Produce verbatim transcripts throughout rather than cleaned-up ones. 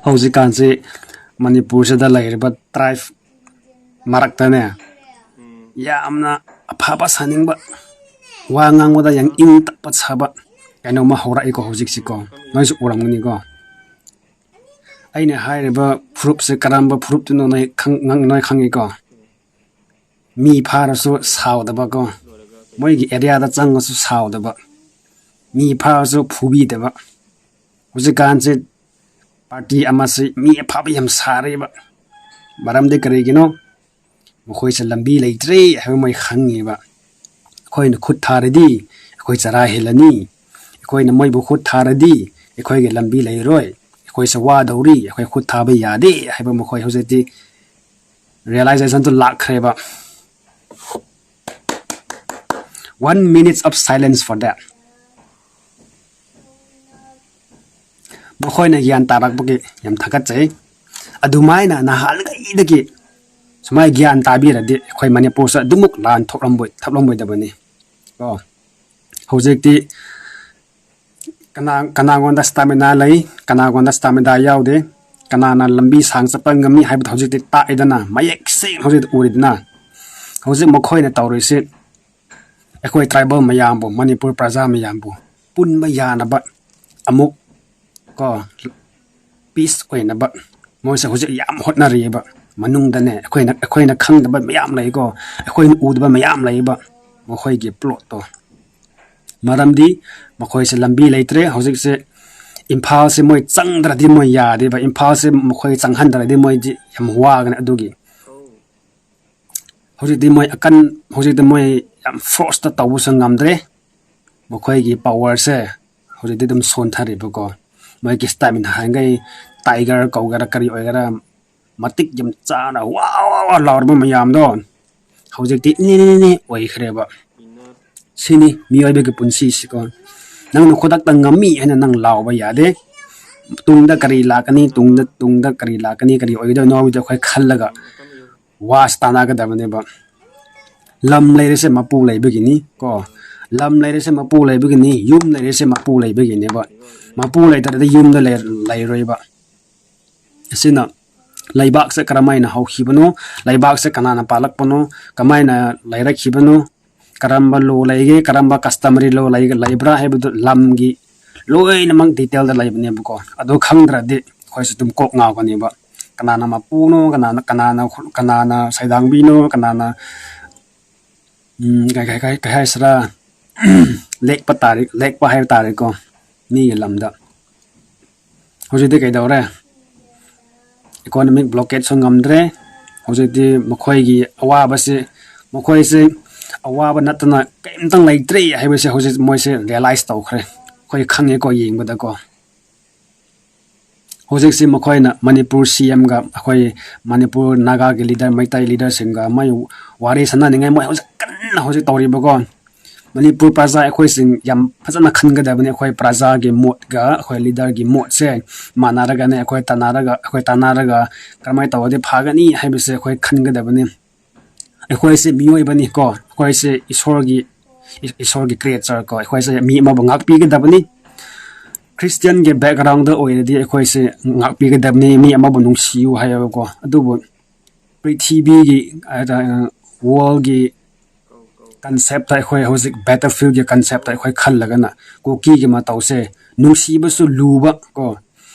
ꯍꯧꯖꯤꯛꯀꯥꯟꯁꯤ ꯃꯅꯤꯄꯨꯔꯁꯤꯗ ꯂꯩꯔꯤꯕ ꯇ꯭ꯔꯥꯏꯕ ꯃꯔꯛꯇꯅꯦ, ꯌꯥꯝꯅ ꯑꯐꯕ ꯁꯥꯅꯤꯡꯕ, ꯋꯥ ꯉꯥꯡꯕꯗ ꯌꯥꯝ ꯏꯪ ꯇꯞꯄ ꯁꯥꯕ ꯀꯩꯅꯣꯝꯃ ꯍꯧꯔꯛꯏꯀꯣ ꯍꯧꯖꯤꯛꯁꯤꯀꯣ꯫ ꯅꯣꯏꯁꯨ ꯎꯔꯝꯒꯅꯤꯀꯣ꯫ ꯑꯩꯅ ꯍꯥꯏꯔꯤꯕ ꯐꯨꯔꯨꯞꯁꯦ ꯀꯔꯝꯕ ꯐꯨꯔꯨꯞꯇꯨꯅꯣ ꯅꯣꯏ ꯈꯪ-, ꯅꯪ-, ꯅꯣꯏ ꯈꯪꯉꯤꯀꯣ꯫ ꯃꯤ ꯐꯥꯔꯁꯨ ꯁꯥꯎꯗꯕꯀꯣ, ꯃꯣꯏꯒꯤ ꯑꯦꯔꯤꯌꯥꯗ ꯆꯪꯉꯁꯨ ꯁꯥꯎꯗꯕ, ꯃꯤ ꯐꯥꯔꯁꯨ ꯐꯨꯕꯤꯗꯕ꯫ ꯍꯧꯖꯤꯛꯀꯥꯟꯁꯦ ꯄꯥꯔꯇꯤ ꯑꯃꯁꯤ ꯃꯤ ꯑꯐꯕ ꯌꯥꯝ ꯁꯥꯔꯦꯕ꯫ ꯃꯔꯝꯗꯤ ꯀꯔꯤꯒꯤꯅꯣ? ꯃꯈꯣꯏꯁꯦ ꯂꯝꯕꯤ ꯂꯩꯇ꯭ꯔꯦ ꯍꯥꯏꯕ ꯃꯣꯏ ꯈꯪꯉꯦꯕ꯫ ꯑꯩꯈꯣꯏꯅ ꯈꯨꯠ ꯊꯥꯔꯗꯤ ꯑꯩꯈꯣꯏ ꯆꯔꯥ ꯍꯦꯜꯂꯅꯤ, ꯑꯩꯈꯣꯏꯅ ꯃꯣꯏꯕꯨ ꯈꯨꯠ ꯊꯥꯔꯗꯤ ꯑꯩꯈꯣꯏꯒꯤ ꯂꯝꯕꯤ ꯂꯩꯔꯣꯏ, ꯑꯩꯈꯣꯏꯁꯦ ꯋꯥꯗꯧꯔꯤ, ꯑꯩꯈꯣꯏ ꯈꯨꯠ ꯊꯥꯕ ꯌꯥꯗꯦ ꯍꯥꯏꯕ ꯃꯈꯣꯏ ꯍꯧꯖꯤꯛꯇꯤ ꯔꯤꯌꯦꯂꯥꯏꯖꯦꯁꯟꯗꯨ ꯂꯥꯛꯈ꯭ꯔꯦꯕ꯫ One minute of silence for that. ꯃꯈꯣꯏꯅ ꯒ꯭ꯌꯥꯟ ꯇꯥꯔꯛꯄꯒꯤ ꯌꯥꯝ ꯊꯥꯒꯠꯆꯩ꯫ ꯑꯗꯨꯃꯥꯏꯅ ꯅꯍꯥꯟꯈꯩꯗꯒꯤ ꯁꯨꯃꯥꯏꯅ ꯒ꯭ꯌꯥꯟ ꯇꯥꯕꯤꯔꯗꯤ ꯑꯩꯈꯣꯏ ꯃꯅꯤꯄꯨꯔꯁꯨ ꯑꯗꯨꯃꯨꯛ ꯂꯥꯟ ꯊꯣꯛꯂꯝꯕꯣꯏ-, ꯊꯣꯛꯂꯝꯃꯣꯏꯗꯕꯅꯤ ꯀꯣ꯫ ꯍꯧꯖꯤꯛꯇꯤ ꯀꯅꯥ-, ꯀꯅꯥꯉꯣꯟꯗ ꯁ꯭ꯇꯥꯃꯤꯅꯥ ꯂꯩ, ꯀꯅꯥꯉꯣꯟꯗ ꯁ꯭ꯇꯥꯃꯤꯅꯥ ꯌꯥꯎꯗꯦ, ꯀꯅꯥꯅ ꯂꯝꯕꯤ ꯁꯥꯡ ꯆꯠꯄ ꯉꯝꯃꯤ ꯍꯥꯏꯕꯗꯨ ꯍꯧꯖꯤꯛꯇꯤ ꯇꯥꯛꯑꯦꯗꯅ, ꯃꯌꯦꯛ ꯁꯦꯡꯅ ꯍꯧꯖꯤꯛꯇꯤ ꯎꯔꯤꯗꯅ꯫ ꯍꯧꯖꯤꯛ ꯃꯈꯣꯏꯅ ꯇꯧꯔꯤꯁꯤ ꯑꯩꯈꯣꯏ ꯇ꯭ꯔꯥꯏꯕꯦꯜ ꯃꯌꯥꯝꯕꯨ, ꯃꯅꯤꯄꯨꯔ ꯄ꯭ꯔꯖꯥ ꯃꯌꯥꯝꯕꯨ ꯄꯨꯟꯕ ꯌꯥꯅꯕ, ꯑꯃꯨꯛ ꯀꯣ, ꯄꯤꯁ ꯑꯣꯏꯅꯕ ꯃꯣꯏꯁꯦ ꯍꯧꯖꯤꯛ ꯌꯥꯝ ꯍꯣꯠꯅꯔꯤꯑꯕ꯫ ꯃꯅꯨꯡꯗꯅꯦ ꯑꯩꯈꯣꯏꯅ, ꯑꯩꯈꯣꯏꯅ ꯈꯪꯗꯕ ꯃꯌꯥꯝ ꯂꯩꯀꯣ, ꯑꯩꯈꯣꯏꯅ ꯎꯗꯕ ꯃꯌꯥꯝ ꯂꯩꯕ ꯃꯈꯣꯏꯒꯤ ꯄ꯭ꯂꯣꯠꯇꯣ꯫ ꯃꯔꯝꯗꯤ ꯃꯈꯣꯏꯁꯦ ꯂꯝꯕꯤ ꯂꯩꯇ꯭ꯔꯦ ꯍꯧꯖꯤꯛꯁꯦ꯫ ꯏꯝꯐꯥꯜꯁꯦ ꯃꯣꯏ ꯆꯪꯗ꯭ꯔꯗꯤ ꯃꯣꯏ ꯌꯥꯗꯦꯕ, ꯏꯝꯐꯥꯜꯁꯦ ꯃꯈꯣꯏ ꯆꯪꯍꯟꯗ꯭ꯔꯗꯤ ꯃꯣꯏꯗꯤ ꯌꯥꯝ ꯋꯥꯒꯅꯤ꯫ ꯑꯗꯨꯒꯤ ꯍꯧꯖꯤꯛꯇꯤ ꯃꯣꯏ ꯑꯀꯟ-, ꯍꯧꯖꯤꯛꯇꯤ ꯃꯣꯏ ꯌꯥꯝ ꯐꯣꯔꯁꯇ ꯇꯧꯕꯁꯨ ꯉꯝꯗ꯭ꯔꯦ꯫ ꯃꯈꯣꯏꯒꯤ ꯄꯋꯥꯔꯁꯦ ꯍꯧꯖꯤꯛꯇꯤ ꯑꯗꯨꯝ ꯁꯣꯟꯊꯔꯦꯕꯀꯣ꯫ ꯃꯣꯏꯒꯤ ꯁ꯭ꯇꯥꯃꯤꯅꯥ ꯍꯥꯟꯅꯈꯩ ꯇꯥꯏꯒꯔ ꯀꯧꯒꯦꯔꯥ ꯀꯔꯤ ꯑꯣꯏꯒꯦꯔꯥ, ꯃꯇꯤꯛ ꯌꯥꯝ ꯆꯥꯅ ꯋꯥ ꯋꯥ ꯋꯥ ꯂꯥꯎꯔꯕ ꯃꯌꯥꯝꯗꯣ ꯍꯧꯖꯤꯛꯇꯤ ꯏꯅꯦ ꯅꯦ ꯅꯦ ꯑꯣꯏꯈ꯭ꯔꯦꯕ꯫ ꯁꯤꯅꯤ ꯃꯤꯑꯣꯏꯕꯒꯤ ꯄꯨꯟꯁꯤꯁꯤꯀꯣ꯫ ꯅꯪꯅ ꯈꯨꯗꯛꯇ ꯉꯝꯃꯤ ꯍꯥꯏꯅ ꯅꯪ ꯂꯥꯎꯕ ꯌꯥꯗꯦ꯫ ꯇꯨꯡꯗ ꯀꯔꯤ ꯂꯥꯛꯀꯅꯤ, ꯇꯨꯡꯗ, ꯇꯨꯡꯗ ꯀꯔꯤ ꯂꯥꯛꯀꯅꯤ, ꯀꯔꯤ ꯑꯣꯏꯒꯗꯣꯏꯅꯣ ꯍꯥꯏꯕꯗꯣ ꯑꯩꯈꯣꯏ ꯈꯜꯂꯒ ꯋꯥꯁꯤ ꯇꯥꯟꯅꯒꯗꯕꯅꯦꯕ꯫ ꯂꯝ ꯂꯩꯔꯤꯁꯦ ꯃꯄꯨ ꯂꯩꯕꯒꯤꯅꯤ ꯀꯣ꯫ ꯂꯝ ꯂꯩꯔꯤꯁꯦ ꯃꯄꯨ ꯂꯩꯕꯒꯤꯅꯤ, ꯌꯨꯝ ꯂꯩꯔꯤꯁꯦ ꯃꯄꯨ ꯂꯩꯕꯒꯤꯅꯦꯕ꯫ ꯃꯄꯨ ꯂꯩꯇ꯭ꯔꯗꯤ ꯌꯨꯝꯗ ꯂꯩ-, ꯂꯩꯔꯣꯏꯕ꯫ ꯑꯁꯤꯅ ꯂꯩꯕꯥꯛꯁꯦ ꯀꯔꯝꯍꯥꯏꯅ ꯍꯧꯈꯤꯕꯅꯣ, ꯂꯩꯕꯥꯛꯁꯦ ꯀꯅꯥꯅ ꯄꯥꯜꯂꯛꯄꯅꯣ, ꯀꯃꯥꯏꯅ ꯂꯩꯔꯛꯈꯤꯕꯅꯣ, ꯀꯔꯝꯕ ꯂꯣ ꯂꯩꯒꯦ, ꯀꯔꯝꯕ ꯀꯁꯇꯃꯔꯤ ꯂꯣ ꯂꯩꯕ꯭ꯔꯥ ꯍꯥꯏꯕꯗꯨ ꯂꯝꯒꯤ ꯂꯣꯏꯅꯃꯛ ꯗꯤꯇꯦꯜꯗ ꯂꯩꯕꯅꯦꯕꯀꯣ꯫ ꯑꯗꯨ ꯈꯪꯗ꯭ꯔꯗꯤ ꯑꯩꯈꯣꯏꯁꯨ ꯑꯗꯨꯝ ꯀꯣꯛ ꯉꯥꯎꯒꯅꯦꯕ꯫ ꯀꯅꯥꯅ ꯃꯄꯨꯅꯣ, ꯀꯅꯥꯅ ꯀꯅꯥꯅ ꯀꯅꯥꯅ ꯁꯩꯗꯥꯡꯕꯤꯅꯣ, ꯀꯅꯥꯅ ꯎꯝ, ꯀꯩ ꯀꯩ ꯀꯩ ꯀꯩ ꯍꯥꯏꯁꯤꯔꯥ? ꯂꯦꯛꯄ ꯇꯥꯔꯦ, ꯂꯦꯛꯄ ꯍꯥꯏꯕ ꯇꯥꯔꯦꯀꯣ, ꯃꯤꯒꯤ ꯂꯝꯗ꯫ ꯍꯧꯖꯤꯛꯇꯤ ꯀꯩꯗꯧꯔꯦ? ꯏꯀꯣꯅꯣꯃꯤꯛ ꯕ꯭ꯂꯣꯀꯦꯠꯁꯨ ꯉꯝꯗ꯭ꯔꯦ꯫ ꯍꯧꯖꯤꯛꯇꯤ ꯃꯈꯣꯏꯒꯤ ꯑꯋꯥꯕꯁꯤ, ꯃꯈꯣꯏꯁꯦ ꯑꯋꯥꯕ ꯅꯠꯇꯅ ꯀꯔꯤꯝꯇꯪ ꯂꯩꯇ꯭ꯔꯦ ꯍꯥꯏꯕꯁꯦ ꯍꯧꯖꯤꯛ ꯃꯣꯏꯁꯦ ꯔꯤꯌꯦꯂꯥꯏꯁ ꯇꯧꯈ꯭ꯔꯦ꯫ ꯑꯩꯈꯣꯏ ꯈꯪꯉꯦꯀꯣ, ꯌꯦꯡꯕꯗꯀꯣ꯫ ꯍꯧꯖꯤꯛꯁꯤ ꯃꯈꯣꯏꯅ ꯃꯅꯤꯄꯨꯔ ꯁꯤ ꯑꯦꯝꯒ ꯑꯩꯈꯣꯏ ꯃꯅꯤꯄꯨꯔ ꯅꯥꯒꯥꯒꯤ ꯂꯤꯗꯔ, ꯃꯩꯇꯩ ꯂꯤꯗꯔꯁꯤꯡꯒ ꯃꯣꯏ ꯋꯥꯔꯤ ꯁꯥꯟꯅꯅꯤꯡꯉꯥꯏ ꯃꯣꯏ ꯍꯧꯖꯤꯛ ꯀꯟꯅ ꯍꯧꯖꯤꯛ ꯇꯧꯔꯤꯕꯀꯣ꯫ ꯃꯅꯤꯄꯨꯔ ꯄ꯭ꯔꯖꯥ ꯑꯩꯈꯣꯏꯁꯤꯡ ꯌꯥꯝ ꯐꯖꯅ ꯈꯟꯒꯗꯕꯅꯤ꯫ ꯑꯩꯈꯣꯏ ꯄ꯭ꯔꯖꯥꯒꯤ ꯃꯣꯠꯀ ꯑꯩꯈꯣꯏ ꯂꯤꯗꯔꯒꯤ ꯃꯣꯠꯁꯦ ꯃꯥꯟꯅꯔꯒꯅꯦ ꯑꯩꯈꯣꯏ ꯇꯥꯟꯅꯔꯒ, ꯑꯩꯈꯣꯏ ꯇꯥꯟꯅꯔꯒ ꯀꯔꯝꯍꯥꯏꯅ ꯇꯧꯔꯗꯤ ꯐꯒꯅꯤ ꯍꯥꯏꯕꯁꯦ ꯑꯩꯈꯣꯏ ꯈꯟꯒꯗꯕꯅꯤ꯫ ꯑꯩꯈꯣꯏꯁꯦ ꯃꯤꯑꯣꯏꯕꯅꯤꯀꯣ, ꯑꯩꯈꯣꯏꯁꯦ ꯏꯁꯣꯔꯒꯤ, ꯏꯁꯣꯔꯒꯤ ꯀ꯭ꯔꯤꯌꯦꯆꯔ ꯀꯣ, ꯑꯩꯈꯣꯏꯁꯦ ꯃꯤ ꯑꯃꯕꯨ ꯉꯥꯛꯄꯤꯒꯗꯕꯅꯤ꯫ ꯈ꯭ꯔꯤꯁꯇꯤꯌꯟꯒꯤ ꯕꯦꯛꯒ꯭ꯔꯥꯎꯟꯗ ꯑꯣꯏꯔꯗꯤ ꯑꯩꯈꯣꯏꯁꯦ ꯉꯥꯛꯄꯤꯒꯗꯕꯅꯤ, ꯃꯤ ꯑꯃꯕꯨ ꯅꯨꯡꯁꯤꯌꯨ ꯍꯥꯏꯌꯦꯕꯀꯣ꯫ ꯑꯗꯨꯕꯨ ꯄ꯭ꯔꯤꯊꯤꯕꯤꯒꯤ, ꯋꯥꯔꯜꯒꯤ ꯀꯟꯁꯦꯞꯇ, ꯑꯩꯈꯣꯏ ꯍꯧꯖꯤꯛ ꯕꯦꯇꯜꯐꯤꯜꯒꯤ ꯀꯟꯁꯦꯞꯇ ꯑꯩꯈꯣꯏ ꯈꯜꯂꯒꯅ, ꯀꯨꯀꯤꯒꯤ ꯃꯇꯧꯁꯦ ꯅꯨꯡꯁꯤꯕꯁꯨ ꯂꯨꯕ ꯀꯣ,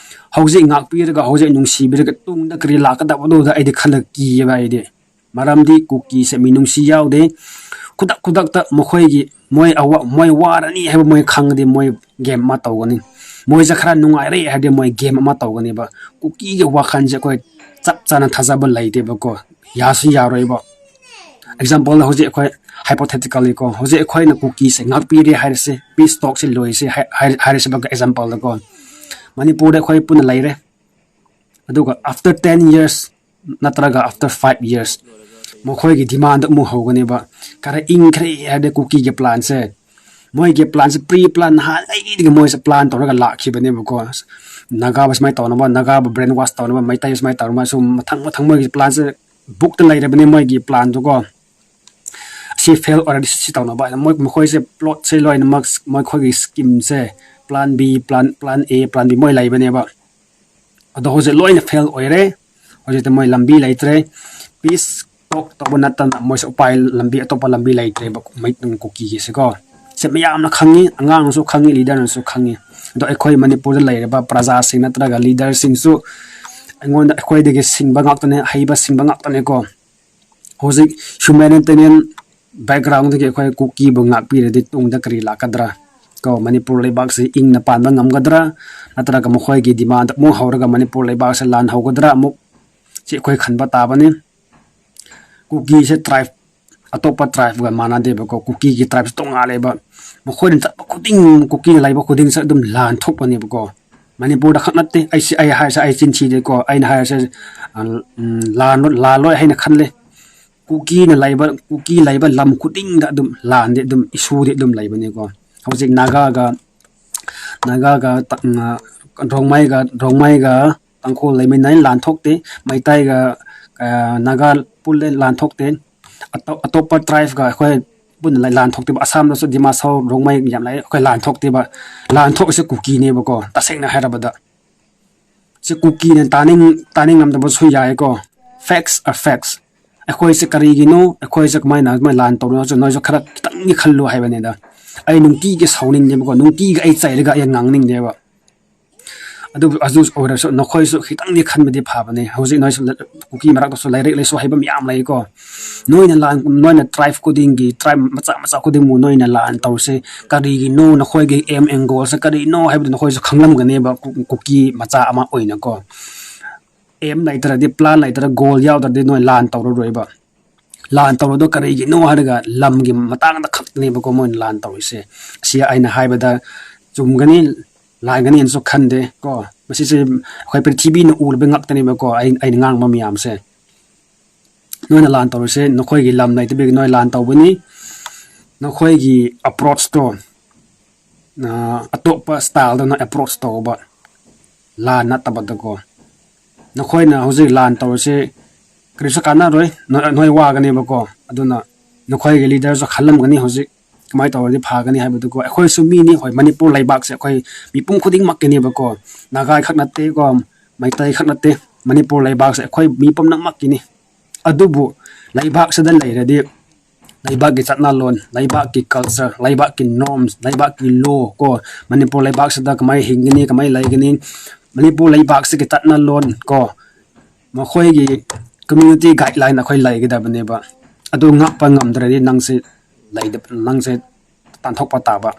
ꯍꯧꯖꯤꯛ ꯉꯥꯛꯄꯤꯔꯒ ꯍꯧꯖꯤꯛ ꯅꯨꯡꯁꯤꯕꯤꯔꯒ ꯇꯨꯡꯗ ꯀꯔꯤ ꯂꯥꯛꯀꯗꯕꯅꯣꯗ ꯑꯩꯗꯤ ꯈꯜꯂꯒ ꯀꯤꯌꯦꯕ ꯑꯩꯗꯤ꯫ ꯃꯔꯝꯗꯤ ꯀꯨꯀꯤꯁꯦ ꯃꯤꯅꯨꯡꯁꯤ ꯌꯥꯎꯗꯦ꯫ ꯈꯨꯗꯛ ꯈꯨꯗꯛꯇ ꯃꯈꯣꯏꯒꯤ, ꯃꯣꯏ ꯑꯋꯥ-, ꯃꯣꯏ ꯋꯥꯔꯅꯤ ꯍꯥꯏꯕ ꯃꯣꯏ ꯈꯪꯉꯗꯤ ꯃꯣꯏ ꯒꯦꯝ ꯑꯃ ꯇꯧꯒꯅꯤ꯫ ꯃꯣꯏꯁꯦ ꯈꯔ ꯅꯨꯡꯉꯥꯏꯔꯦ ꯍꯥꯏꯔꯗꯤ ꯃꯣꯏ ꯒꯦꯝ ꯑꯃ ꯇꯧꯒꯅꯦꯕ꯫ ꯀꯨꯀꯤꯒꯤ ꯋꯥꯈꯜꯁꯦ ꯑꯩꯈꯣꯏ ꯆꯞ ꯆꯥꯅ ꯊꯥꯖꯕ ꯂꯩꯇꯦꯕꯀꯣ, ꯌꯥꯁꯨ ꯌꯥꯔꯣꯏꯕ꯫ ꯑꯦꯛꯖꯥꯝꯄꯜꯗ ꯍꯧꯖꯤꯛ ꯑꯩꯈꯣꯏ, ꯍꯥꯏꯄꯣꯊꯦꯇꯤꯀꯦꯜꯂꯤ ꯀꯣ, ꯍꯧꯖꯤꯛ ꯑꯩꯈꯣꯏꯅ ꯀꯨꯀꯤꯁꯦ ꯉꯥꯛꯄꯤꯔꯦ ꯍꯥꯏꯔꯁꯦ, ꯄꯤꯁ ꯇꯣꯛꯁꯦ ꯂꯣꯏꯁꯦ ꯍꯥꯏ-, ꯍꯥꯏ-, ꯍꯥꯏꯔꯁꯦꯕ ꯑꯦꯛꯖꯥꯝꯄꯜꯗꯀꯣ꯫ ꯃꯅꯤꯄꯨꯔꯗ ꯑꯩꯈꯣꯏ ꯄꯨꯟꯅ ꯂꯩꯔꯦ, ꯑꯗꯨꯒ after ten years ꯅꯠꯇ꯭ꯔꯒ after five years ꯃꯈꯣꯏꯒꯤ ꯗꯤꯃꯥꯟꯗ ꯑꯃꯨꯛ ꯍꯧꯒꯅꯦꯕ꯫ ꯈꯔ ꯏꯪꯈ꯭ꯔꯦ ꯍꯥꯏꯔꯗꯤ ꯀꯨꯀꯤꯒꯤ ꯄ꯭ꯂꯥꯟꯁꯦ, ꯃꯣꯏꯒꯤ ꯄ꯭ꯂꯥꯟꯁꯦ ꯄ꯭ꯔꯤ ꯄ꯭ꯂꯥꯟ ꯅꯍꯥꯟꯉꯩꯗꯒꯤ ꯃꯣꯏꯁꯦ ꯄ꯭ꯂꯥꯟ ꯇꯧꯔꯒ ꯂꯥꯛꯈꯤꯕꯅꯦꯕꯀꯣ꯫ ꯅꯥꯒꯥꯕꯨ ꯁꯨꯃꯥꯏꯅ ꯇꯧꯅꯕ, ꯅꯥꯒꯥꯕꯨ ꯕ꯭ꯔꯦꯟ ꯋꯥꯁ ꯇꯧꯅꯕ, ꯃꯩꯇꯩ ꯁꯨꯃꯥꯏꯅ ꯇꯧꯅꯕ, ꯁꯨꯝ ꯃꯊꯪ ꯃꯊꯪ ꯃꯣꯏꯒꯤ ꯄ꯭ꯂꯥꯟꯁꯦ ꯕꯨꯛꯇ ꯂꯩꯔꯕꯅꯦ ꯃꯣꯏꯒꯤ ꯄ꯭ꯂꯥꯟꯗꯨꯀꯣ꯫ ꯁꯤ ꯐꯦꯜ ꯑꯣꯏꯔꯗꯤ ꯁꯤ ꯇꯧꯅꯕ ꯍꯥꯏꯅ ꯃꯣꯏ, ꯃꯈꯣꯏꯁꯦ ꯄ꯭ꯂꯣꯠꯁꯦ ꯂꯣꯏꯅꯃꯛ, ꯃꯈꯣꯏꯒꯤ ꯁ꯭ꯀꯤꯝꯁꯦ plan B, plan, plan A, plan B ꯃꯣꯏ ꯂꯩꯕꯅꯦꯕ꯫ ꯑꯗꯣ ꯍꯧꯖꯤꯛ ꯂꯣꯏꯅ ꯐꯦꯜ ꯑꯣꯏꯔꯦ꯫ ꯍꯧꯖꯤꯛꯇꯤ ꯃꯣꯏ ꯂꯝꯕꯤ ꯂꯩꯇ꯭ꯔꯦ꯫ ꯄꯤꯁ ꯇꯣꯛ ꯇꯧꯕ ꯅꯠꯇꯅ ꯃꯣꯏꯁꯨ ꯎꯄꯥꯏ, ꯂꯝꯕꯤ, ꯑꯇꯣꯞꯄ ꯂꯝꯕꯤ ꯂꯩꯇ꯭ꯔꯦꯕ ꯃꯩ-, ꯀꯨꯀꯤꯒꯤꯁꯦꯀꯣ꯫ ꯁꯦ ꯃꯌꯥꯝꯅ ꯈꯪꯉꯤ, ꯑꯉꯥꯡꯅꯁꯨ ꯈꯪꯉꯤ, ꯂꯤꯗꯔꯅꯁꯨ ꯈꯪꯉꯤ꯫ ꯑꯗꯣ ꯑꯩꯈꯣꯏ ꯃꯅꯤꯄꯨꯔꯗ ꯂꯩꯔꯤꯕ ꯄ꯭ꯔꯖꯥꯁꯤꯡ ꯅꯠꯇ꯭ꯔꯒ ꯂꯤꯗꯔꯁꯤꯡꯁꯨ ꯑꯩꯉꯣꯟꯗ, ꯑꯩꯈꯣꯏꯗꯒꯤ ꯁꯤꯡꯕ ꯉꯥꯛꯇꯅꯦ, ꯍꯩꯕ ꯁꯤꯡꯕ ꯉꯥꯛꯇꯅꯦꯀꯣ꯫ ꯍꯧꯖꯤꯛ humanitarian backgroundꯗꯒꯤ ꯑꯩꯈꯣꯏ ꯀꯨꯀꯤꯕꯨ ꯉꯥꯛꯄꯤꯔꯗꯤ ꯇꯨꯡꯗ ꯀꯔꯤ ꯂꯥꯛꯀꯗ꯭ꯔꯥ? ꯀꯣ, ꯃꯅꯤꯄꯨꯔ ꯂꯩꯕꯥꯛꯁꯤ ꯏꯪꯅ ꯄꯥꯟꯕ ꯉꯝꯒꯗ꯭ꯔꯥ? ꯅꯠꯇ꯭ꯔꯒ ꯃꯈꯣꯏꯒꯤ demand ꯑꯃꯨꯛ ꯍꯧꯔꯒ ꯃꯅꯤꯄꯨꯔ ꯂꯩꯕꯥꯛꯁꯦ ꯂꯥꯟ ꯍꯧꯒꯗ꯭ꯔꯥ ꯑꯃꯨꯛ? ꯁꯤ ꯑꯩꯈꯣꯏ ꯈꯟꯕ ꯇꯥꯕꯅꯤ꯫ ꯀꯨꯀꯤꯁꯦ tribe, ꯑꯇꯣꯞꯄ tribeꯒ ꯃꯥꯟꯅꯗꯦꯕꯀꯣ꯫ ꯀꯨꯀꯤꯒꯤ tribeꯁꯦ ꯇꯣꯉꯥꯜꯂꯦꯕ꯫ ꯃꯈꯣꯏꯅ ꯆꯠꯄ ꯈꯨꯗꯤꯡ, ꯀꯨꯀꯤꯅ ꯂꯩꯕ ꯈꯨꯗꯤꯡꯁꯦ ꯑꯗꯨꯝ ꯂꯥꯟ ꯊꯣꯛꯄꯅꯦꯕꯀꯣ꯫ ꯃꯅꯤꯄꯨꯔꯗ ꯈꯛ ꯅꯠꯇꯦ꯫ ꯑꯩꯁꯦ, ꯑꯩ ꯍꯥꯏꯔꯤꯁꯦ ꯑꯩ ꯆꯤꯟ ꯊꯤꯗꯦꯀꯣ꯫ ꯑꯩꯅ ꯍꯥꯏꯔꯤꯁꯦ, ꯑ, ꯎꯝ, ꯂꯥꯟ-, ꯂꯥꯜꯂꯣꯏ ꯍꯥꯏꯅ ꯈꯜꯂꯦ꯫ ꯀꯨꯀꯤꯅ ꯂꯩꯕ, ꯀꯨꯀꯤ ꯂꯩꯕ ꯂꯝ ꯈꯨꯗꯤꯡꯗ ꯑꯗꯨꯝ ꯂꯥꯟꯗꯤ ꯑꯗꯨꯝ, issueꯗꯤ ꯑꯗꯨꯝ ꯂꯩꯕꯅꯤꯀꯣ꯫ ꯍꯧꯖꯤꯛ ꯅꯥꯒꯥꯒ, ꯅꯥꯒꯥꯒ ꯇ-, ꯎꯝ, ꯔꯣꯡꯃꯩꯒ, ꯔꯣꯡꯃꯩꯒ ꯇꯥꯡꯈꯨꯜ ꯂꯩꯃꯤꯟꯅꯩ, ꯂꯥꯟ ꯊꯣꯛꯇꯦ꯫ ꯃꯩꯇꯩꯒ, ꯑ, ꯅꯥꯒꯥ ꯄꯨꯜꯂꯦ, ꯂꯥꯟ ꯊꯣꯛꯇꯦ꯫ ꯑꯇꯣꯞ-, ꯑꯇꯣꯞꯄ tribeꯀ ꯑꯩꯈꯣꯏ ꯄꯨꯟꯅ ꯂꯩ-, ꯂꯥꯟ ꯊꯣꯛꯇꯦꯕ꯫ ꯑꯁꯥꯝꯗꯁꯨ ꯗꯤꯃꯥꯁꯥꯎ, ꯔꯣꯡꯃꯩ ꯌꯥꯝ ꯂꯩ, ꯑꯩꯈꯣꯏ ꯂꯥꯟ ꯊꯣꯛꯇꯦꯕ꯫ ꯂꯥꯟ ꯊꯣꯛꯏꯁꯦ ꯀꯨꯀꯤꯅꯦꯕꯀꯣ, ꯇꯁꯦꯡꯅ ꯍꯥꯏꯔꯕꯗ꯫ ꯁꯤ ꯀꯨꯀꯤꯅ ꯇꯥꯅꯤꯡ-, ꯇꯥꯅꯤꯡꯉꯝꯗꯕꯁꯨ ꯌꯥꯏꯀꯣ꯫ Facts are facts꯫ ꯑꯩꯈꯣꯏꯁꯦ ꯀꯔꯤꯒꯤꯅꯣ, ꯑꯩꯈꯣꯏꯁꯦ ꯀꯃꯥꯏꯅ, ꯀꯃꯥꯏꯅ ꯂꯥꯟ ꯇꯧꯔꯤꯅꯣ ꯍꯥꯏꯕꯁꯦ ꯅꯣꯏꯁꯨ ꯈꯔ ꯈꯤꯇꯪꯗꯤ ꯈꯜꯂꯨ ꯍꯥꯏꯕꯅꯤꯗ꯫ ꯑꯩ ꯅꯨꯡꯇꯤꯒꯤ ꯁꯥꯎꯅꯤꯡꯗꯦꯕꯀꯣ, ꯅꯨꯡꯇꯤꯒꯤ ꯑꯩ ꯆꯩꯔꯒ ꯑꯩ ꯉꯥꯡꯅꯤꯡꯗꯦꯕ꯫ ꯑꯗꯨꯕꯨ ꯑꯗꯨ ꯑꯣꯏꯔꯁꯨ ꯅꯈꯣꯏꯁꯨ ꯈꯤꯇꯪꯗꯤ ꯈꯟꯕꯗꯤ ꯐꯕꯅꯦ꯫ ꯍꯧꯖꯤꯛ ꯅꯣꯏꯁꯨ ꯂ-, ꯀꯨꯀꯤ ꯃꯔꯛꯇꯁꯨ ꯂꯥꯏꯔꯤꯛ ꯂꯥꯏꯁꯨ ꯍꯩꯕ ꯃꯌꯥꯝ ꯂꯩꯀꯣ꯫ ꯅꯣꯏꯅ ꯂꯥꯟ-, ꯅꯣꯏꯅ tribe ꯈꯨꯗꯤꯡꯒꯤ, tribe ꯃꯆꯥ ꯃꯆꯥ ꯈꯨꯗꯤꯡꯕꯨ ꯅꯣꯏꯅ ꯂꯥꯟ ꯇꯧꯔꯤꯁꯦ ꯀꯔꯤꯒꯤꯅꯣ? ꯅꯈꯣꯏꯒꯤ aim and goalꯁꯦ ꯀꯔꯤꯅꯣ ꯍꯥꯏꯕꯗꯨ ꯅꯈꯣꯏꯁꯨ ꯈꯪꯂꯝꯒꯅꯦꯕ, ꯀꯨ-, ꯀꯨꯀꯤ ꯃꯆꯥ ꯑꯃ ꯑꯣꯏꯅꯀꯣ꯫ Aim ꯂꯩꯇ꯭ꯔꯗꯤ, plan ꯂꯩꯇ꯭ꯔꯗꯤ, goal ꯌꯥꯎꯗ꯭ꯔꯗꯤ ꯅꯣꯏ ꯂꯥꯟ ꯇꯧꯔꯔꯣꯏꯕ꯫ ꯂꯥꯟ ꯇꯧꯔꯤꯗꯣ ꯀꯔꯤꯒꯤꯅꯣ ꯍꯥꯏꯔꯒ ꯂꯝꯒꯤ ꯃꯇꯥꯡꯗ ꯈꯛꯇꯅꯦꯕꯀꯣ ꯃꯣꯏꯅ ꯂꯥꯟ ꯇꯧꯔꯤꯁꯦ꯫ ꯑꯁꯤ ꯑꯩꯅ ꯍꯥꯏꯕꯗ ꯆꯨꯝꯒꯅꯤ, ꯂꯥꯟꯒꯅꯤꯅꯁꯨ ꯈꯟꯗꯦ ꯀꯣ꯫ ꯃꯁꯤꯁꯦ ꯑꯩꯈꯣꯏ ꯄ꯭ꯔꯤꯊꯤꯕꯤꯅ ꯎꯔꯕ ꯉꯥꯛꯇꯅꯦꯕꯀꯣ꯫ ꯑꯩ-, ꯑꯩꯅ ꯉꯥꯡꯕ ꯃꯌꯥꯝꯁꯦ, ꯅꯣꯏꯅ ꯂꯥꯟ ꯇꯧꯔꯤꯁꯦ ꯅꯈꯣꯏꯒꯤ ꯂꯝ ꯂꯩꯇꯕꯒꯤ ꯅꯣꯏ ꯂꯥꯟ ꯇꯧꯕꯅꯤ꯫ ꯅꯈꯣꯏꯒꯤ approachꯇꯣ, ꯑ, ꯑꯇꯣꯞꯄ styleꯗ ꯅꯣꯏ approach ꯇꯧꯕ, ꯂꯥꯟ ꯅꯠꯇꯕꯗꯀꯣ꯫ ꯅꯈꯣꯏꯅ ꯍꯧꯖꯤꯛ ꯂꯥꯟ ꯇꯧꯔꯤꯁꯦ ꯀꯔꯤꯁꯨ ꯀꯥꯟꯅꯔꯣꯏ, ꯅꯣꯏ, ꯅꯣꯏ ꯋꯥꯒꯅꯦꯕꯀꯣ꯫ ꯑꯗꯨꯅ ꯅꯈꯣꯏꯒꯤ leaderꯁꯨ ꯈꯜꯂꯝꯒꯅꯤ ꯍꯧꯖꯤꯛ ꯀꯃꯥꯏꯅ ꯇꯧꯔꯗꯤ ꯐꯒꯅꯤ ꯍꯥꯏꯕꯗꯨꯀꯣ꯫ ꯑꯩꯈꯣꯏꯁꯨ ꯃꯤꯅꯤ, ꯍꯣꯏ, ꯃꯅꯤꯄꯨꯔ ꯂꯩꯕꯥꯛꯁꯦ ꯑꯩꯈꯣꯏ ꯃꯤꯄꯨꯝ ꯈꯨꯗꯤꯡꯃꯛꯀꯤꯅꯦꯕꯀꯣ꯫ ꯅꯥꯒꯥ ꯈꯛ ꯅꯠꯇꯦꯀꯣ, ꯃꯩꯇꯩ ꯈꯛ ꯅꯠꯇꯦ, ꯃꯅꯤꯄꯨꯔ ꯂꯩꯕꯥꯛꯁꯦ ꯑꯩꯈꯣꯏ ꯃꯤ ꯄꯨꯝꯅꯃꯛꯀꯤꯅꯤ꯫ ꯑꯗꯨꯕꯨ ꯂꯩꯕꯥꯛꯁꯤꯗ ꯂꯩꯔꯗꯤ ꯂꯩꯕꯥꯛꯀꯤ ꯆꯠꯅꯂꯣꯟ, ꯂꯩꯕꯥꯛꯀꯤ culture, ꯂꯩꯕꯥꯛꯀꯤ norms, ꯂꯩꯕꯥꯛꯀꯤ law ꯀꯣ, ꯃꯅꯤꯄꯨꯔ ꯂꯩꯕꯥꯛꯁꯤꯗ ꯀꯃꯥꯏꯅ ꯍꯤꯡꯒꯅꯤ, ꯀꯃꯥꯏꯅ ꯂꯩꯒꯅꯤ, ꯃꯅꯤꯄꯨꯔ ꯂꯩꯕꯥꯛꯁꯤꯒꯤ ꯆꯠꯅꯂꯣꯟ ꯀꯣ, ꯃꯈꯣꯏꯒꯤ community guideline ꯑꯩꯈꯣꯏ ꯂꯩꯒꯗꯕꯅꯦꯕ꯫ ꯑꯗꯨ ꯉꯥꯛꯄ ꯉꯝꯗ꯭ꯔꯗꯤ ꯅꯪꯁꯦ ꯂꯩꯗ-, ꯅꯪꯁꯦ ꯇꯥꯟꯊꯣꯛꯄ ꯇꯥꯕ꯫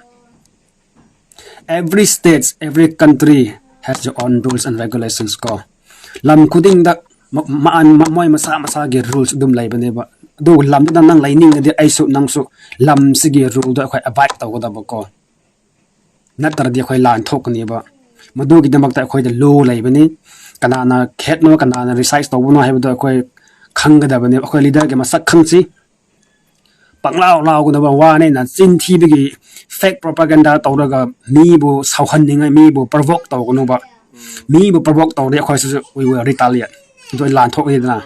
Every state, every country has your own rules and regulations ꯀꯣ꯫ ꯂꯝ ꯈꯨꯗꯤꯡꯗ ꯃ-, ꯃ-, ꯃ-, ꯃꯣꯏ ꯃꯁꯥ ꯃꯁꯥꯒꯤ rules ꯑꯗꯨꯝ ꯂꯩꯕꯅꯦꯕ꯫ ꯑꯗꯨ ꯂꯝꯗꯨꯗ ꯅꯪ ꯂꯩꯅꯤꯡꯉꯗꯤ ꯑꯩꯁꯨ ꯅꯪꯁꯨ ꯂꯝꯁꯤꯒꯤ ruleꯗꯣ ꯑꯩꯈꯣꯏ abide ꯇꯧꯒꯗꯕ ꯀꯣ꯫ ꯅꯠꯇ꯭ꯔꯗꯤ ꯑꯩꯈꯣꯏ ꯂꯥꯟ ꯊꯣꯛꯀꯅꯦꯕ꯫ ꯃꯗꯨꯒꯤꯗꯃꯛꯇ ꯑꯩꯈꯣꯏꯗ law ꯂꯩꯕꯅꯤ꯫ ꯀꯅꯥꯅ ꯈꯦꯠꯅꯣ, ꯀꯅꯥꯅ recideꯇꯧꯕꯅꯣ ꯍꯥꯏꯕꯗꯣ ꯑꯩꯈꯣꯏ ꯈꯪꯒꯗꯕꯅꯦꯕ꯫ ꯑꯩꯈꯣꯏ leaderꯒꯤ ꯃꯁꯛ ꯈꯪꯁꯤ꯫ ꯄꯪꯂꯥꯎ ꯂꯥꯎꯒꯗꯕ ꯋꯥꯅꯦꯅ ꯆꯤꯟ ꯊꯤꯕꯒꯤ fake propaganda ꯇꯧꯔꯒ ꯃꯤꯕꯨ ꯁꯥꯎꯍꯟꯅꯤꯡꯉꯥꯏ, ꯃꯤꯕꯨ provoke ꯇꯧꯒꯅꯨꯕ꯫ ꯃꯤꯕꯨ provoke ꯇꯧꯔꯗꯤ ꯑꯩꯈꯣꯏꯁꯨ we will retaliate꯫ ꯑꯗꯨ ꯂꯥꯟ ꯊꯣꯛꯀꯅꯤꯗꯅ꯫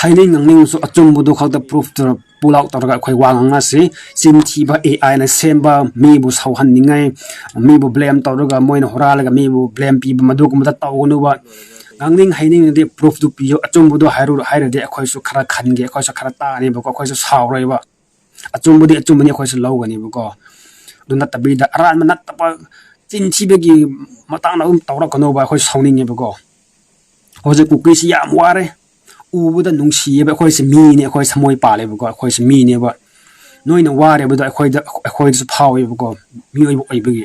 ꯍꯥꯏꯅꯤꯡ ꯉꯥꯡꯅꯤꯡꯁꯨ ꯑꯆꯨꯝꯕꯗꯨ ꯈꯛꯇ proof pull out ꯇꯧꯔꯒ ꯑꯩꯈꯣꯏ ꯋꯥ ꯉꯥꯡꯅꯁꯤ꯫ ꯆꯤꯟ ꯊꯤꯕ, AIꯅ ꯁꯦꯝꯕ, ꯃꯤꯕꯨ ꯁꯥꯎꯍꯟꯅꯤꯡꯉꯥꯏ, ꯃꯤꯕꯨ blame ꯇꯧꯔꯒ ꯃꯣꯏꯅ ꯍꯨꯔꯥꯜꯂꯒ ꯃꯤꯕꯨ blame ꯄꯤꯕ, ꯃꯗꯨꯒꯨꯝꯕꯗ ꯇꯧꯒꯅꯨꯕ꯫ ꯉꯥꯡꯅꯤꯡ ꯍꯩꯅꯤꯡꯉꯗꯤ proofꯇꯨ ꯄꯤꯌꯨ꯫ ꯑꯆꯨꯝꯕꯗꯨ ꯍꯥꯏꯔꯨ-, ꯍꯥꯏꯔꯗꯤ ꯑꯩꯈꯣꯏꯁꯨ ꯈꯔ ꯈꯟꯒꯦ, ꯑꯩꯈꯣꯏꯁꯨ ꯈꯔ ꯇꯥꯅꯦꯕꯀꯣ, ꯑꯩꯈꯣꯏꯁꯨ ꯁꯥꯎꯔꯣꯏꯕ꯫ ꯑꯆꯨꯝꯕꯗꯤ ꯑꯆꯨꯝꯕꯅꯤ, ꯑꯩꯈꯣꯏꯁꯨ ꯂꯧꯒꯅꯦꯕꯀꯣ꯫ ꯑꯗꯨ ꯅꯠꯇꯕꯤꯗ ꯑꯔꯥꯟꯕ ꯅꯠꯇꯕ ꯆꯤꯟ ꯊꯤꯕꯒꯤ ꯃꯇꯥꯡꯗ ꯑꯗꯨꯝ ꯇꯧꯔꯛꯀꯅꯣꯕ, ꯑꯩꯈꯣꯏ ꯁꯥꯎꯅꯤꯡꯉꯦꯕꯀꯣ꯫ ꯍꯧꯖꯤꯛ ꯀꯨꯀꯤꯁꯤ ꯌꯥꯝ ꯋꯥꯔꯦ꯫ ꯎꯕꯗ ꯅꯨꯡꯁꯤꯌꯦꯕ, ꯑꯩꯈꯣꯏꯁꯦ ꯃꯤꯅꯦ, ꯑꯩꯈꯣꯏ ꯊꯃꯣꯏ ꯄꯥꯜꯂꯦꯕꯀꯣ, ꯑꯩꯈꯣꯏꯁꯦ ꯃꯤꯅꯦꯕ꯫ ꯅꯣꯏꯅ ꯋꯥꯔꯦꯕꯗꯣ ꯑꯩꯈꯣꯏꯗ, ꯑꯩꯈꯣꯏꯗꯁꯨ ꯐꯥꯎꯋꯦꯕꯀꯣ, ꯃꯤꯑꯣꯏꯕ ꯑꯣꯏꯕꯒꯤ꯫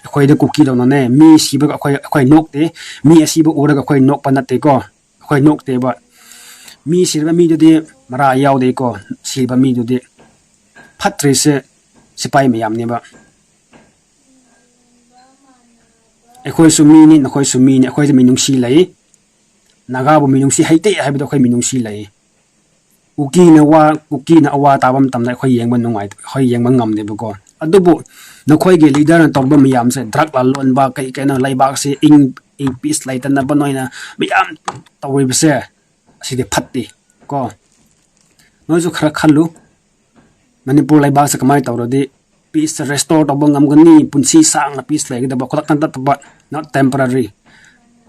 ꯑꯩꯈꯣꯏꯗ ꯀꯨꯀꯤꯗꯧꯅꯅꯦ, ꯃꯤ ꯁꯤꯕꯒ ꯑꯩꯈꯣꯏ, ꯑꯩꯈꯣꯏ ꯅꯣꯛꯇꯦ, ꯃꯤ ꯑꯁꯤꯕ ꯎꯔꯒ ꯑꯩꯈꯣꯏ ꯅꯣꯛꯄ ꯅꯠꯇꯦꯀꯣ, ꯑꯩꯈꯣꯏ ꯅꯣꯛꯇꯦꯕ꯫ ꯃꯤ ꯁꯤꯔꯕ ꯃꯤꯗꯨꯗꯤ ꯃꯔꯥ ꯌꯥꯎꯗꯦꯀꯣ, ꯁꯤꯕ ꯃꯤꯗꯨꯗꯤ꯫ ꯐꯠꯇ꯭ꯔꯤꯁꯦ ꯁꯤꯐꯥꯏ ꯃꯌꯥꯝꯅꯦꯕ꯫ ꯑꯩꯈꯣꯏꯁꯨ ꯃꯤꯅꯤ, ꯅꯈꯣꯏꯁꯨ ꯃꯤꯅꯤ, ꯑꯩꯈꯣꯏꯗ ꯃꯤꯅꯨꯡꯁꯤ ꯂꯩ꯫ ꯅꯥꯒꯥꯕꯨ ꯃꯤꯅꯨꯡꯁꯤ ꯍꯩꯇꯦ ꯍꯥꯏꯕꯗꯣ ꯑꯩꯈꯣꯏ ꯃꯤꯅꯨꯡꯁꯤ ꯂꯩ꯫ ꯀꯨꯀꯤꯅ ꯋꯥ, ꯀꯨꯀꯤꯅ ꯑꯋꯥ ꯇꯥꯕ ꯃꯇꯝꯗ ꯑꯩꯈꯣꯏ ꯌꯦꯡꯕ ꯅꯨꯡꯉꯥꯏ-, ꯑꯩꯈꯣꯏ ꯌꯦꯡꯕ ꯉꯝꯗꯦꯕꯀꯣ꯫ ꯑꯗꯨꯕꯨ ꯅꯈꯣꯏꯒꯤ leaderꯅ ꯇꯧꯕ ꯃꯌꯥꯝꯁꯦ, drug ꯂꯂꯣꯟꯕ, ꯀꯩ ꯀꯩꯅꯣ, ꯂꯩꯕꯥꯛꯁꯦ ꯏꯪ, ꯏꯪ peace ꯂꯩꯇꯅꯕ ꯅꯣꯏꯅ ꯃꯌꯥꯝ ꯇꯧꯔꯤꯕꯁꯦ, ꯑꯁꯤꯗꯤ ꯐꯠꯇꯦ ꯀꯣ꯫ ꯅꯣꯏꯁꯨ ꯈꯔ ꯈꯜꯂꯨ꯫ ꯃꯅꯤꯄꯨꯔ ꯂꯩꯕꯥꯛꯁꯦ ꯀꯃꯥꯏꯅ ꯇꯧꯔꯗꯤ peace restore ꯇꯧꯕ ꯉꯝꯒꯅꯤ? ꯄꯨꯟꯁꯤ ꯁꯥꯡꯅ peace ꯂꯩꯒꯗꯕ, ꯈꯨꯗꯛꯇ ꯅꯠꯇꯕ, not temporary꯫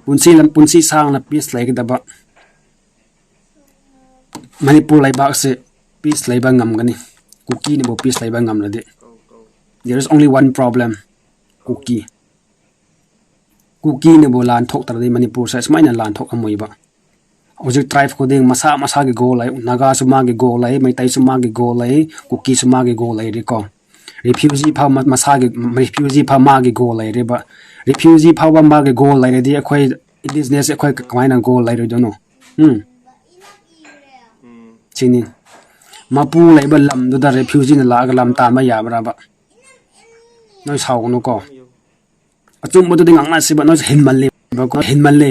ꯄꯨꯟꯁꯤ ꯄꯨꯟꯁꯤ ꯁꯥꯡꯅ ꯄꯤꯁ ꯂꯩꯒꯗꯕ ꯃꯅꯤꯄꯨꯔ ꯂꯩꯕꯥꯛꯁꯦ ꯄꯤꯁ ꯂꯩꯕ ꯉꯝꯒꯅꯤ, ꯀꯨꯀꯤꯅꯕꯨ ꯄꯤꯁ ꯂꯩꯕ ꯉꯝꯂꯗꯤ꯫ There is only one problem, ꯀꯨꯀꯤ꯫ ꯀꯨꯀꯤꯅꯕꯨ ꯂꯥꯟ ꯊꯣꯛꯇ꯭ꯔꯗꯤ ꯃꯅꯤꯄꯨꯔꯁꯦ ꯁꯨꯃꯥꯏꯅ ꯂꯥꯟ ꯊꯣꯛꯂꯝꯃꯣꯏꯕ꯫ ꯍꯧꯖꯤꯛ ꯇ꯭ꯔꯥꯏꯕ ꯈꯨꯗꯤꯡ ꯃꯁꯥ ꯃꯁꯥꯒꯤ ꯒꯣꯜ ꯂꯩ꯫ ꯅꯥꯒꯥꯁꯨ ꯃꯥꯒꯤ ꯒꯣꯜ ꯂꯩ, ꯃꯩꯇꯩꯁꯨ ꯃꯥꯒꯤ ꯒꯣꯜ ꯂꯩ, ꯀꯨꯀꯤꯁꯨ ꯃꯥꯒꯤ ꯒꯣꯜ ꯂꯩꯔꯦꯀꯣ꯫ ꯔꯤꯐ꯭ꯌꯨꯖꯤ ꯐꯥꯎ ꯃꯁꯥꯒꯤ ꯔꯤꯐ꯭ꯌꯨꯖꯤ ꯐꯥꯎ ꯃꯥꯒꯤ ꯒꯣꯜ ꯂꯩꯔꯦꯕ꯫ ꯔꯤꯐ꯭ꯌꯨꯖꯤ ꯐꯥꯎꯕ ꯃꯥꯒꯤ ꯒꯣꯜ ꯂꯩꯔꯗꯤ ꯑꯩꯈꯣꯏ ꯏꯟꯗꯤꯖꯤꯅꯁ ꯑꯩꯈꯣꯏ ꯀꯃꯥꯏꯅ ꯒꯣꯜ ꯂꯩꯔꯣꯏꯗꯣꯏꯅꯣ? ꯎꯝ, ꯁꯤꯅꯤ꯫ ꯃꯄꯨ ꯂꯩꯕ ꯂꯝꯗꯨꯗ ꯔꯤꯐ꯭ꯌꯨꯖꯤꯅ ꯂꯥꯛꯑꯒ ꯂꯝ ꯇꯥꯟꯕ ꯌꯥꯕ꯭ꯔꯕ? ꯅꯣꯏ ꯁꯥꯎꯒꯅꯨꯀꯣ꯫ ꯑꯆꯨꯝꯕꯗꯨꯗꯤ ꯉꯥꯡꯅꯁꯤꯕ, ꯅꯣꯏꯁꯨ ꯍꯦꯟꯃꯜꯂꯦꯕꯀꯣ, ꯍꯦꯟꯃꯜꯂꯦ꯫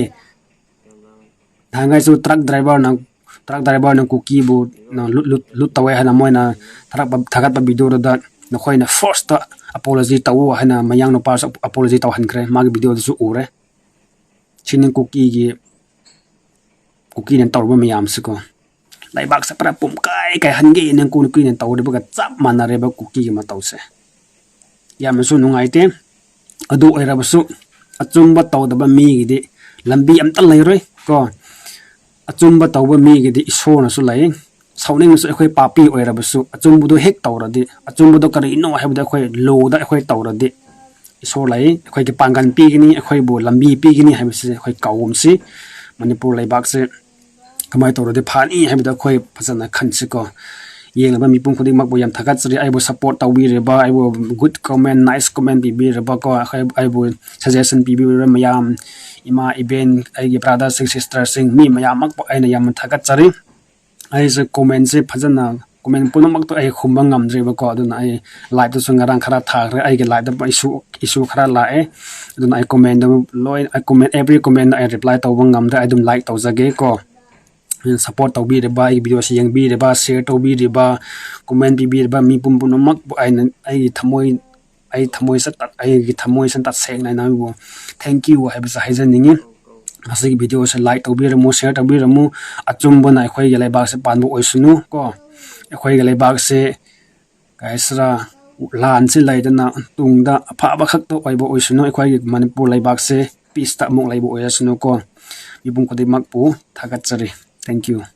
ꯅꯍꯥꯟꯈꯩꯁꯨ ꯇ꯭ꯔꯛ ꯗ꯭ꯔꯥꯏꯚꯔꯅ ꯇ꯭ꯔꯛ ꯗ꯭ꯔꯥꯏꯚꯔꯅ ꯀꯨꯀꯤꯕꯨ ꯂꯨꯠ ꯂꯨꯠ ꯂꯨꯠ ꯇꯧꯋꯦ ꯍꯥꯏꯅ ꯃꯣꯏꯅ ꯊꯥꯒꯠꯄ ꯊꯥꯒꯠꯄ ꯚꯤꯗꯤꯑꯣꯗꯨꯗ ꯅꯈꯣꯏꯅ ꯐꯣꯔꯁꯇ ꯑꯄꯣꯂꯣꯖꯤ ꯇꯧꯎ ꯍꯥꯏꯅ ꯃꯌꯥꯡ ꯅꯨꯄꯥꯁꯨ ꯑꯄꯣꯂꯣꯖꯤ ꯇꯧꯍꯟꯈ꯭ꯔꯦ꯫ ꯃꯥꯒꯤ ꯚꯤꯗꯤꯑꯣꯗꯨꯁꯨ ꯎꯔꯦ꯫ ꯁꯤꯅꯤ ꯀꯨꯀꯤꯒꯤ ꯀꯨꯀꯤꯅ ꯇꯧꯔꯕ ꯃꯌꯥꯝꯁꯤꯀꯣ꯫ ꯂꯩꯕꯥꯛꯁꯦ ꯄꯨꯔꯥ ꯄꯨꯝꯀꯥꯏ ꯀꯥꯏꯍꯟꯒꯦ ꯅꯪ ꯀꯨꯀꯤꯅ ꯇꯧꯔꯤꯕꯒ ꯆꯞ ꯃꯥꯟꯅꯔꯦꯕ ꯀꯨꯀꯤꯒꯤ ꯃꯇꯧꯁꯦ꯫ ꯌꯥꯝꯅꯁꯨ ꯅꯨꯡꯉꯥꯏꯇꯦ꯫ ꯑꯗꯨ ꯑꯣꯏꯔꯕꯁꯨ ꯑꯆꯨꯝꯕ ꯇꯧꯗꯕ ꯃꯤꯒꯤꯗꯤ ꯂꯝꯕꯤ ꯑꯝꯇ ꯂꯩꯔꯣꯏ ꯀꯣ꯫ ꯑꯆꯨꯝꯕ ꯇꯧꯕ ꯃꯤꯒꯤꯗꯤ ꯏꯁꯣꯔꯅꯁꯨ ꯂꯩ, ꯁꯥꯎꯅꯤꯡꯉꯁꯨ꯫ ꯑꯩꯈꯣꯏ ꯄꯥꯄꯤ ꯑꯣꯏꯔꯕꯁꯨ ꯑꯆꯨꯝꯕꯗꯣ ꯍꯦꯛ ꯇꯧꯔꯗꯤ, ꯑꯆꯨꯝꯕꯗꯣ ꯀꯔꯤꯅꯣ ꯍꯥꯏꯕꯗꯣ ꯑꯩꯈꯣꯏ ꯂꯣꯗ ꯑꯩꯈꯣꯏ ꯇꯧꯔꯗꯤ, ꯏꯁꯣꯔ ꯂꯩ, ꯑꯩꯈꯣꯏꯒꯤ ꯄꯥꯡꯒꯜ ꯄꯤꯒꯅꯤ, ꯑꯩꯈꯣꯏꯕꯨ ꯂꯝꯕꯤ ꯄꯤꯒꯅꯤ ꯍꯥꯏꯕꯁꯤ ꯑꯩꯈꯣꯏ ꯀꯥꯎꯒꯨꯝꯁꯤ꯫ ꯃꯅꯤꯄꯨꯔ ꯂꯩꯕꯥꯛꯁꯦ ꯀꯃꯥꯏꯅ ꯇꯧꯔꯗꯤ ꯐꯅꯤ ꯍꯥꯏꯕꯗꯣ ꯑꯩꯈꯣꯏ ꯐꯖꯅ ꯈꯟꯁꯤꯀꯣ꯫ ꯌꯦꯡꯂꯤꯕ ꯃꯤꯄꯨꯝ ꯈꯨꯗꯤꯡꯃꯛꯄꯨ ꯌꯥꯝ ꯊꯥꯒꯠꯆꯔꯤ꯫ ꯑꯩꯕꯨ ꯁꯞꯄꯣꯔꯠ ꯇꯧꯕꯤꯔꯤꯕ, ꯑꯩꯕꯨ ꯒꯨꯗ ꯀꯣꯃꯦꯟ, ꯅꯥꯏꯁ ꯀꯣꯃꯦꯟ ꯄꯤꯕꯤꯔꯕꯀꯣ, ꯑꯩꯈꯣꯏ ꯑꯩꯕꯨ ꯁꯖꯦꯁꯟ ꯄꯤꯕꯤꯔꯤꯕ ꯃꯌꯥꯝ, ꯏꯃꯥ ꯏꯕꯦꯟ, ꯑꯩꯒꯤ ꯕ꯭ꯔꯥꯗꯔꯁꯤꯡ ꯁꯤꯁꯇꯔꯁꯤꯡ, ꯃꯤ ꯃꯌꯥꯝꯃꯛꯄꯨ ꯑꯩꯅ ꯌꯥꯝꯅ ꯊꯥꯒꯠꯆꯔꯤ꯫ ꯑꯩꯁꯦ ꯀꯣꯃꯦꯟꯁꯦ ꯐꯖꯅ, ꯀꯣꯃꯦꯟ ꯄꯨꯝꯅꯃꯛꯇꯣ ꯑꯩ ꯈꯨꯝꯕ ꯉꯝꯗ꯭ꯔꯦꯕꯀꯣ꯫ ꯑꯗꯨꯅ ꯑꯩ ꯂꯥꯏꯞꯇꯁꯨ ꯉꯔꯥꯡ ꯈꯔ ꯊꯥꯈ꯭ꯔꯦ, ꯑꯩꯒꯤ ꯂꯥꯏꯞꯇ ꯏꯁꯨ ꯏꯁꯨ ꯈꯔ ꯂꯥꯛꯑꯦ꯫ ꯑꯗꯨꯅ ꯑꯩ ꯀꯣꯃꯦꯟꯗ ꯂꯣꯏ, ꯑꯩ ꯀꯣꯃꯦꯟ, ꯑꯦꯕ꯭ꯔꯤ ꯀꯣꯃꯦꯟꯗ ꯑꯩ ꯔꯤꯄ꯭ꯂꯥꯏ ꯇꯧꯕ ꯉꯝꯗ꯭ꯔꯦ꯫ ꯑꯩ ꯑꯗꯨꯝ ꯂꯥꯏꯛ ꯇꯧꯖꯒꯦ ꯀꯣ꯫ ꯁꯞꯄꯣꯔꯠ ꯇꯧꯕꯤꯔꯤꯕ, ꯑꯩꯒꯤ ꯚꯤꯗꯤꯑꯣꯁꯤ ꯌꯦꯡꯕꯤꯔꯤꯕ, ꯁꯤꯌꯔ ꯇꯧꯕꯤꯔꯤꯕ, ꯀꯣꯃꯦꯟ ꯄꯤꯕꯤꯔꯤꯕ ꯃꯤ ꯄꯨꯝ ꯄꯨꯝꯅꯃꯛꯄꯨ ꯑꯩꯅ, ꯑꯩꯒꯤ ꯊꯃꯣꯏ, ꯑꯩ ꯊꯃꯣꯏꯁꯦ ꯇꯠ-, ꯑꯩꯒꯤ ꯊꯃꯣꯏꯁꯦ ꯇꯁꯦꯡꯅ ꯅꯪꯕꯨ thank you ꯍꯥꯏꯕꯁꯦ ꯍꯥꯏꯖꯅꯤꯡꯉꯤ꯫ ꯃꯁꯤꯒꯤ ꯚꯤꯗꯤꯑꯣꯁꯦ ꯂꯥꯏꯛ ꯇꯧꯕꯤꯔꯝꯃꯨ, ꯁꯤꯌꯔ ꯇꯧꯕꯤꯔꯝꯃꯨ꯫ ꯑꯆꯨꯝꯕꯅ ꯑꯩꯈꯣꯏꯒꯤ ꯂꯩꯕꯥꯛꯁꯦ ꯄꯥꯟꯕ ꯑꯣꯏꯁꯅꯨ ꯀꯣ꯫ ꯑꯩꯈꯣꯏꯒꯤ ꯂꯩꯕꯥꯛꯁꯦ ꯀꯩ ꯍꯥꯏꯁꯤꯔꯥ, ꯂꯥꯟꯁꯤ ꯂꯩꯗꯅ ꯇꯨꯡꯗ ꯑꯐꯕ ꯈꯛꯇ ꯑꯣꯏꯕ ꯑꯣꯏꯁꯅꯨ꯫ ꯑꯩꯈꯣꯏꯒꯤ ꯃꯅꯤꯄꯨꯔ ꯂꯩꯕꯥꯛꯁꯦ ꯄꯤꯁꯇ ꯑꯃꯨꯛ ꯂꯩꯕ ꯑꯣꯏꯔꯁꯅꯨꯀꯣ꯫ ꯃꯤꯄꯨꯝ ꯈꯨꯗꯤꯡꯃꯛꯄꯨ ꯊꯥꯒꯠꯆꯔꯤ꯫ Thank you꯫